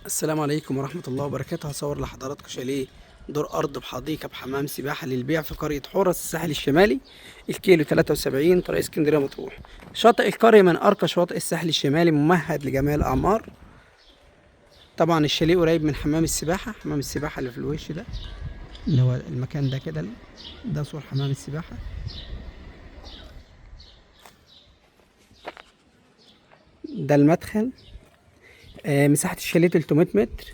السلام عليكم ورحمة الله وبركاته. هصور لحضراتكم شاليه دور أرض بحديقة بحمام سباحة للبيع في قرية حورس الساحل الشمالي، الكيلو 73 طريق اسكندرية مطروح. شاطئ القرية من أرقى شواطئ الساحل الشمالي، ممهد لجميع الأعمار. طبعا الشاليه قريب من حمام السباحة، حمام السباحة اللي في الوش ده اللي هو المكان ده كده، ده سور حمام السباحة. ده المدخل. مساحة الشاليه 300 متر،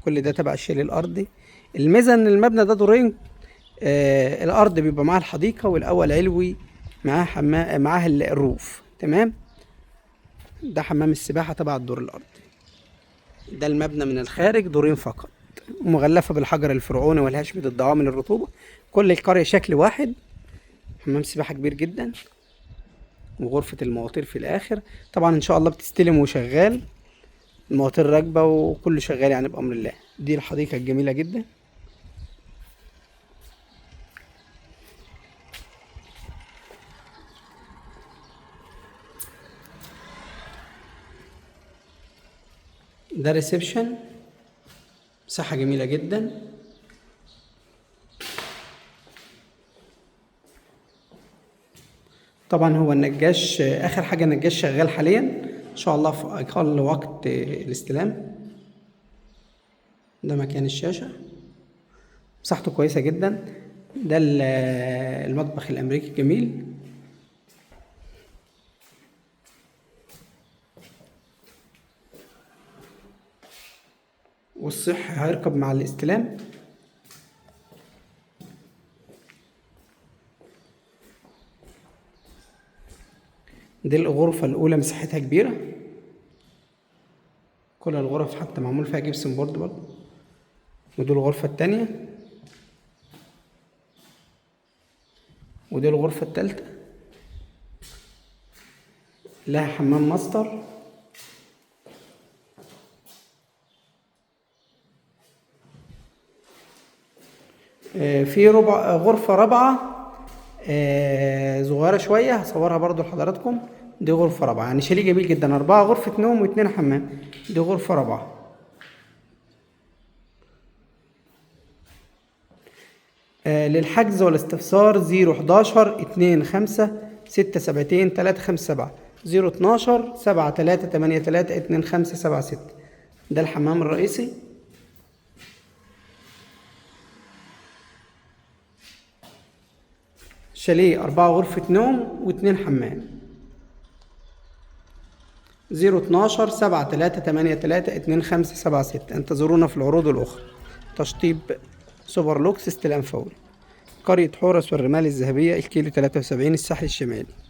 كل ده تبع الشاليه الأرضي. الميزة إن المبنى ده دورين، الأرض بيبقى معاه الحديقة، والأول علوي معاه حمام، معاه الروف. تمام، ده حمام السباحة تبع الدور الأرضي. ده المبنى من الخارج، دورين فقط، مغلفة بالحجر الفرعوني والهشم ضد عوامل الرطوبة. كل القرية شكل واحد. حمام سباحة كبير جدا، وغرفة المواطير في الآخر. طبعا إن شاء الله بتستلم وشغال، المواطير راكبة وكله شغال يعني بأمر الله. دي الحديقة الجميلة جدا. ده ريسبشن، مساحة جميلة جدا. طبعا هو النجاش، آخر حاجة النجاش شغال حاليا، إن شاء الله في أقل وقت الاستلام. ده مكان الشاشة، مساحته كويسة جدا. ده المطبخ الأمريكي الجميل. والصح هيركب مع الاستلام. دي الغرفة الأولى، مساحتها كبيرة. كل الغرف حتى معمول فيها جبسن بورد برضه. ودي الغرفة التانية، ودي الغرفة التالتة، لها حمام ماستر. في ربع غرفة رابعة، صغيرة شوية، هصورها برضو لحضراتكم. دي غرفة رابعة، يعني شاليه جميل جدا، 4 غرفة نوم و2 حمام. دي غرفة رابعة. للحجز والاستفسار 011 2 5 6 7 3 5 7، 012 7 3 8 3 2 5 7 6. ده الحمام الرئيسي. شاليه 4 غرفة نوم و2 حمام. 012 7 3 8 3 2 5 7 6. انتظرونا في العروض الأخرى. تشطيب سوبر لوكس، استلام فوري. قرية حورس والرمال الذهبية، الكيلو 73، الساحل الشمالي.